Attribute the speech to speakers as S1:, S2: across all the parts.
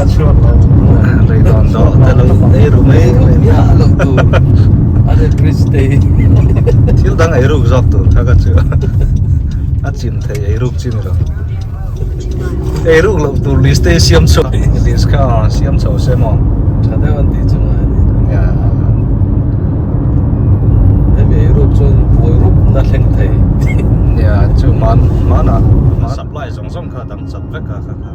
S1: Chhuak lo.
S2: Rei dawn dawh te lo ei ru mai mai
S3: miah loh tur a red bridge te hi.
S2: Thil dang ei ruk zawk tur kha ka chu a chim thei ei ruk chi ni lo. Ei ruk loh tur list te siam chhuak list kha siam chho se maw.
S3: Tha deuh an tih chu ngai a ni. Hemi ei ruk chuan buai rup na thleng thei.
S2: Nia chu man manah supply zawng zawng kha dang chat vek a kha kha.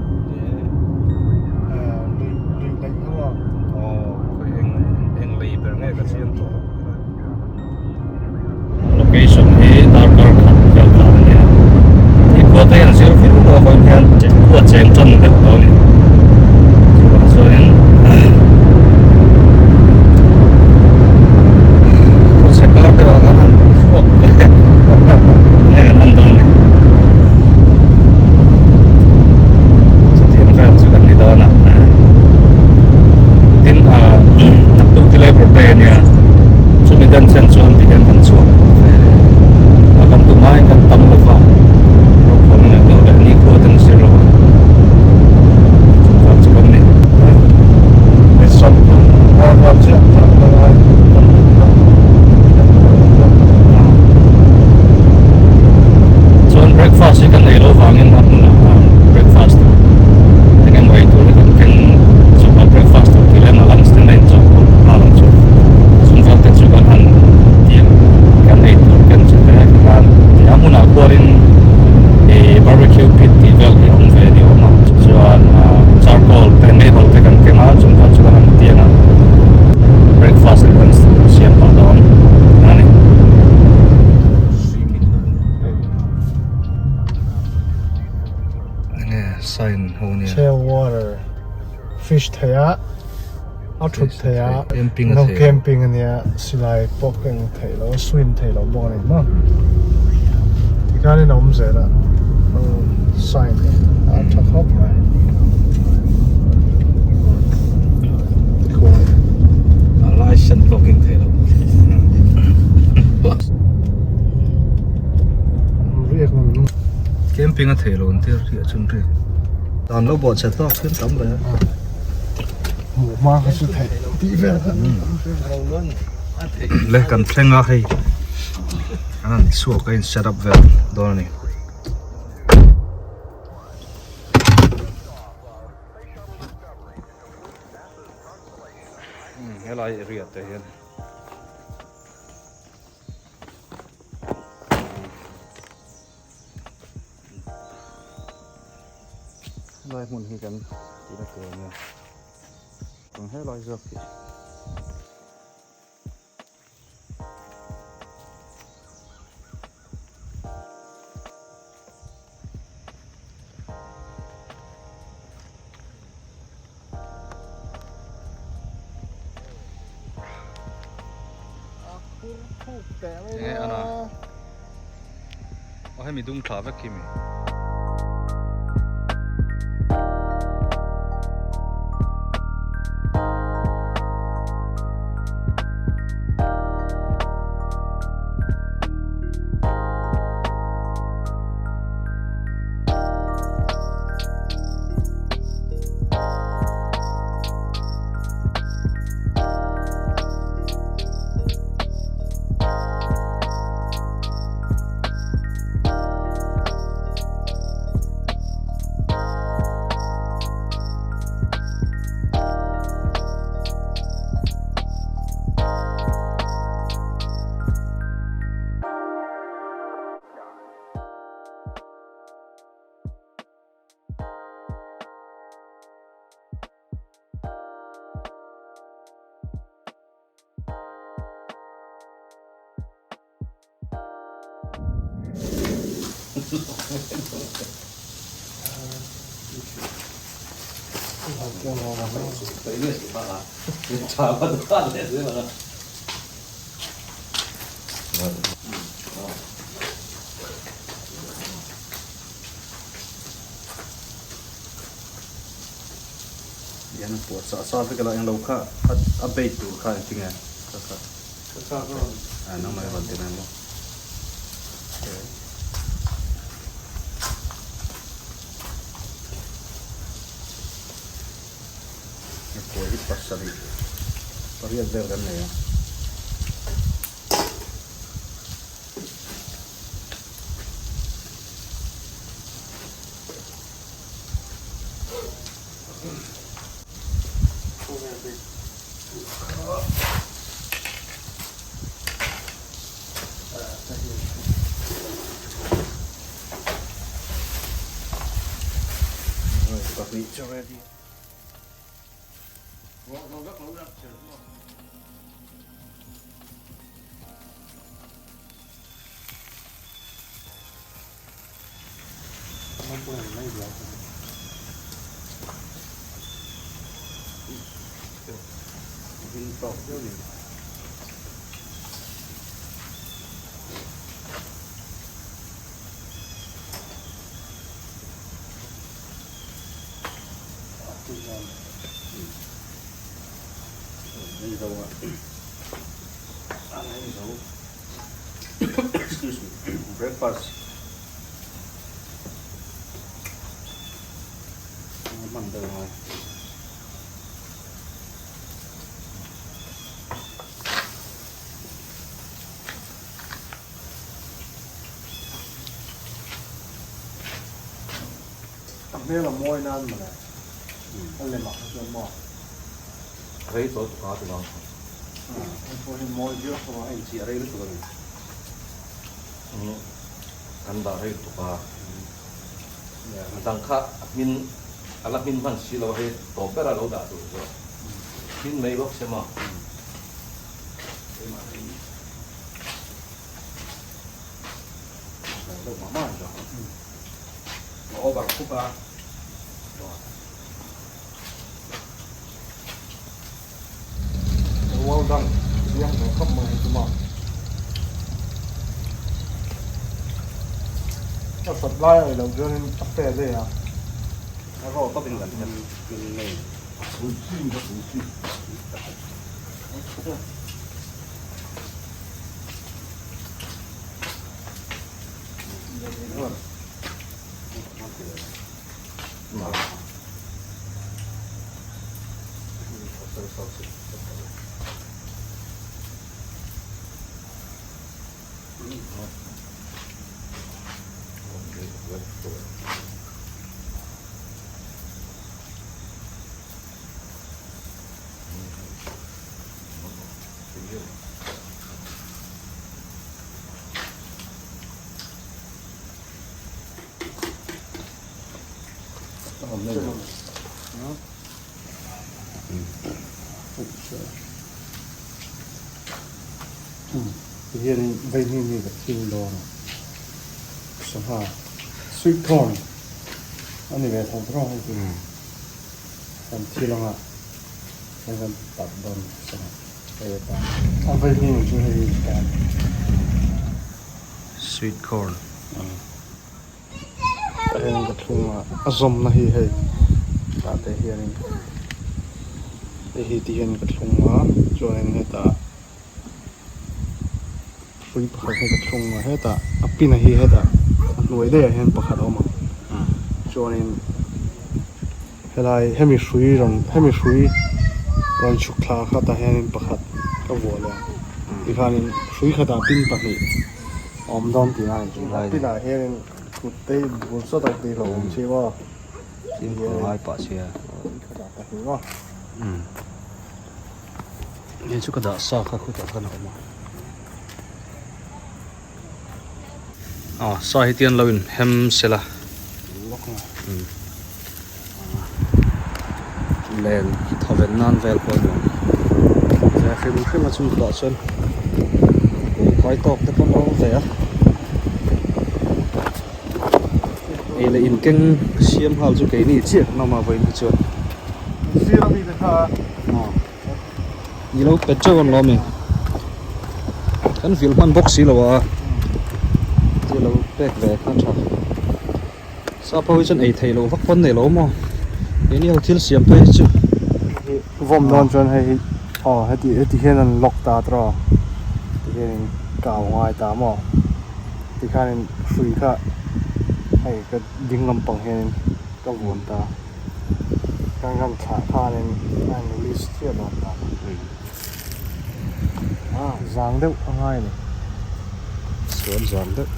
S3: Location hi darkar khat vel tlan a nia. He khua te hian zir viau lo avang hian khua cheng tan deuh tawh a ni. Chuvang chuanin khaw chhe kar deuh ah khan han chhuak nge kan han dawn a ni. Chutiang vel chu kan ni dawn a. Tin ah naktuk ti labour day a nia chumi den chen chuan ti hian kan chhuak ve a kan tum aiin kan tam lo va rokhawm leh deuh leh nikhua te an zir lo a chuvang chu kan ni. Chuan breakfast hi kan ei loh vangin a hmunah breakfast tur eng emaw ei tur hi kan keng chawp a breakfast tur tih lema lunch te main chawp pawh nghal ang chu chung vel te chu kan han ti ang kan ei tur ken chu te khan a hmunah khuanin ih barbecue pit tih vel hi a awm ve ni awm a chuan charcoal te meihawl te kan keng a chung vel chu kan han ti ang a breakfast hi kan siam pah dawn a ni.
S2: Enge sign ho nia.
S1: Chair water fish thei a a thut thei a
S2: camping a thei
S1: camping ania silai pawh keng thei lo swim thei lo bawk ani maw tikhanin a awm zel a sign a tha khawp mai tikhuan
S3: a license pawh keng thei lo
S2: Camping a thei lo an tir riah chun ri. Dan lo bawh chhe tawk hian tam ve.
S1: Hmuh hma kha chu theih tih vel kha.
S2: Le kan thleng a hei. An han chhuak a in set up vel dawn a ni. Helai area te hian. Helai hmun hi kan tihna tur a nia chuan helai zawk hi Enge ana aw hemi dung thla vek khi mi. Hian a puah chah sa vek alo englo kha a bait tur kha engtinge kha kha a nangmah i rawn ti mai maw. Nghakuai hi pasarih pariat vel kan nei a. Excuse me. Breakfast. Hman deuh ngai.
S1: A hmel a mawi nan mawle. A lem ah kha chuan maw.
S2: Rei tawh tuk a ti vang kha.
S1: Hei pawh hi mawi viau tho a.
S2: A inchih a rei lutuk a ni. Kan dah rei lutuk a. A dang kha a hmin a la hmin hman si lo a hei tawp ber a lo dah tur chu hmin mai bawk se maw. Keimah hi. A over khup a.
S1: Well done. Chiang ve khawp mai chu maw. A sat lai a ilo chuanin a fe daih a.
S2: A raw tawp in kan hem ngei.
S1: Tihianin vaihnim hi ka thil dawn a, sangha sweet corn a ni ve tho tho hei chu kan thil anga hei kan tap dawn sangha hei atan a vaihnim chu hei hian
S2: sweet corn
S1: Tah hian ka thlung a, a zawmna hi hei tah te hianin hei hi ti hian ka thlung a chuanin hetah hrui pakhat hi ka thlung a hetah a pin a hi hetah a hnuai daih ah hian pakhat a awm ang chuanin helai hemi hrui rawn hemi hrui rawn chhuk thla kha tah hianin pakhat ka vuah leh ang tikhanin hrui khatah pin pahnih. Awm dawn tih a ni chu. A pinah hianin kut te hi bul sawt ang tih hlauhawm si maw.
S2: Fimkhur ngai pah sia.
S1: Khatah pahnih maw.
S2: Hei chu ka dah sa kha khutah khan a awm a. Aw sa hi tian lo in hem sela. Len thawven nan vel pawh a nuam ve hrim hrim a chung tah chuan ui kai tawk te pawh an awm ve a ei leh in keng siam nghal chu keini chiah kan awm a vawiin hi chuan ni lo pet teuh an lawm e kan vil hman bawk si lo a thil lo pek ve kha a tha. Sap ho hi chuan ei theih loh vak pawn nei lo maw? Keini ho thil siam phei hi chu.
S1: Vawm dawn chuan hei hi aw heti heti hian an lock ta tawh a ti hianin kau ngai ta maw tikhanin hrui kha hei ka ding lampang hianin ka vuan ta. Kan kan thlah khanin a in release chiah dawn ta. Zang deuh a ngai a ni.
S2: Suan zang deuh.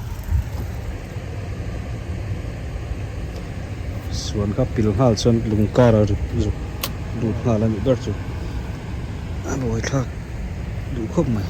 S2: Suan kha pil nghal chuan lung kar a ruk zuk lut nghal a nih ber chu a buai thlak duh khawp mai.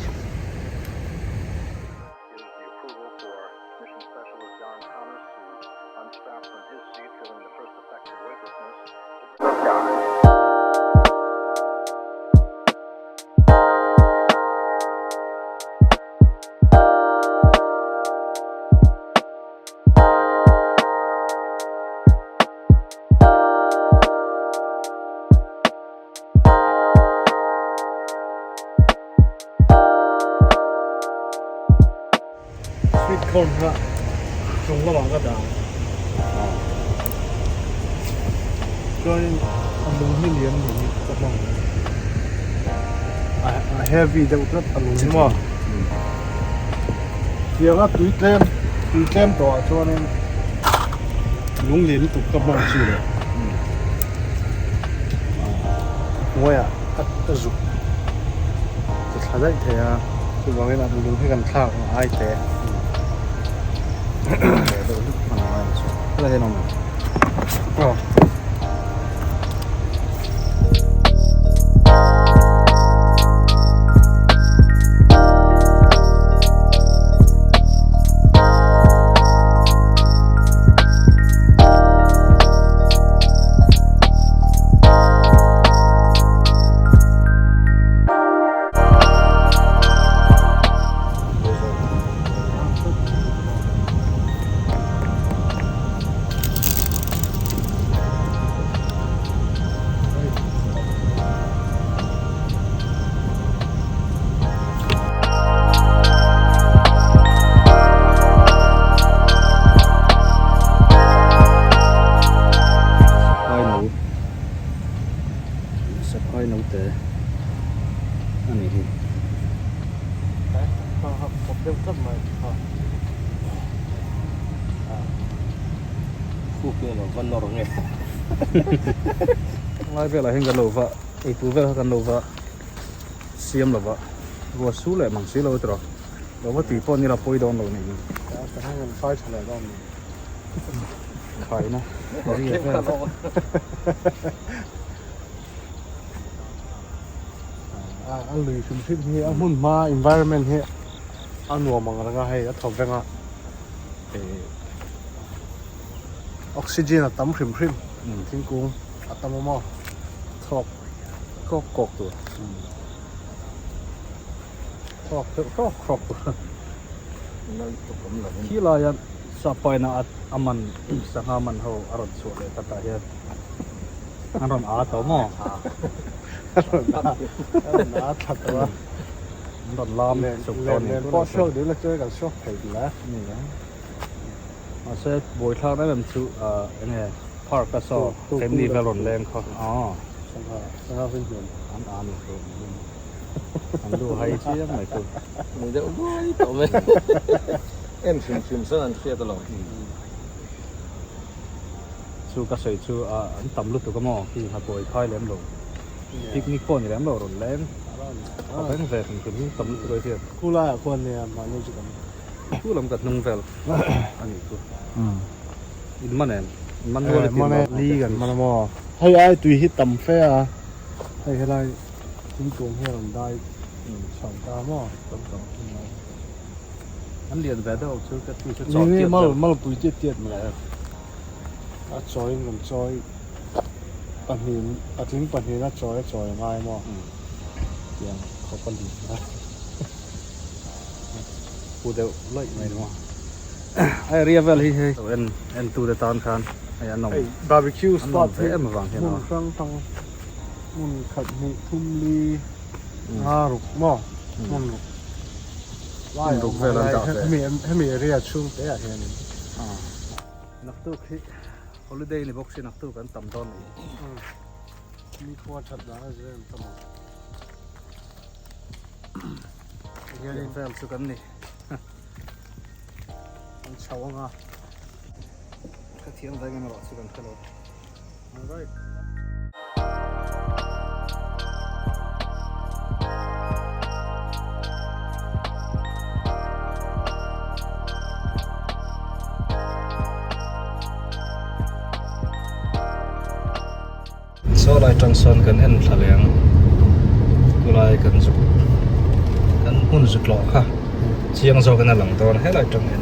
S1: Sweet corn kha chung lamah ka dah ang. Chuanin a lung hi lian ni hi ka hmang a a heavy deuh tlat a lung hi maw. Tianga tui tlem tui tlem tawh ah chuanin lung lian lutuk ka hmang chi leh a hnuaiah a zuk ta thla daih thei a chuvangin a lung hi kan thlak ang ai te aw.
S2: Saphai no saphai no te a nih hi. Lai velah hian kan lo va eitur vel kha kan lo va siam lo va ruah su leh mang si lo erawh lo va tui pawh nila pawi dawn lo nih hi khaina ria vel
S1: a lui hrim hrim hi a hmun hma environment hi a nuam ang reng a hei a thaw veng a Oxygen a tam hrim hrim thingkung a tam awm a thawk
S2: kawk kawk tur
S1: thawk deuh hrawk hrawk tur
S2: khi laia sapaina a man sangha man ho a rawn chhuah leh ta tah hian an rawn a tawh maw
S1: a rawn a thla tawh a
S2: an rawn lam chuk tawh a ni
S1: len pawh chhuak deuh la chuan kan chhuak thei tih la.
S2: Mahse buaithlak em em chu ah eng nge park a saw family vel rawn leng kha aw
S1: sangha hring hmel
S2: an a ni chu an lu hai chiang mai chu
S4: ni deuh buai tawh mai en hrim hrim chuan an hriat alawm
S2: chu ka sawi chu ah an tam lutuk a maw khi ha buai khai lem lo picnic pawh ni lem lo rawn leng a reng ve hrim hrim hi tam lutuk a hian
S1: khulaiah khuan nia mahni chu kan
S2: Chu lam ka hnung vel a nih chu. In man em? In man nual i ti maw?
S1: Li kan man a maw? Hei ai tui hi tam fe a, hei helai thingkung hi a rawn dai chho ta maw?
S2: Tam tam. An lian ve deuh chu ka tui chu chaw
S1: tiat deuh. Mal malpui tiat tiat mai a. A chawiin kan chawi pahnih patling pahnih a chawi a chawi a ngai maw? Tiang khawp a lian a.
S2: Pu deuh laih mai maw a area vel hi hei en en tu te tan khan hei an awm
S1: hei barbecue spot
S2: hi em avang hian
S1: hmun hrang hrang hmun khat hnih thum li nga ruk maw hmun ruk
S2: hmun ruk vel an dah ve
S1: hemi hemi area chhung te ah hianin
S2: naktuk hi holiday ni bawk si naktuk an tam dawn ni
S1: mi khua that dan a zir an tam ang.
S2: Hian vel chu kan ni
S1: an chho anga
S2: ka thiam veng em erawh chu kan hrelo
S1: alright.
S3: atang sawn kan en thla leh ang khulai kan zuk kan hmun zuk hlawh kha chiang zawkin a lang dawn a helai atang hian.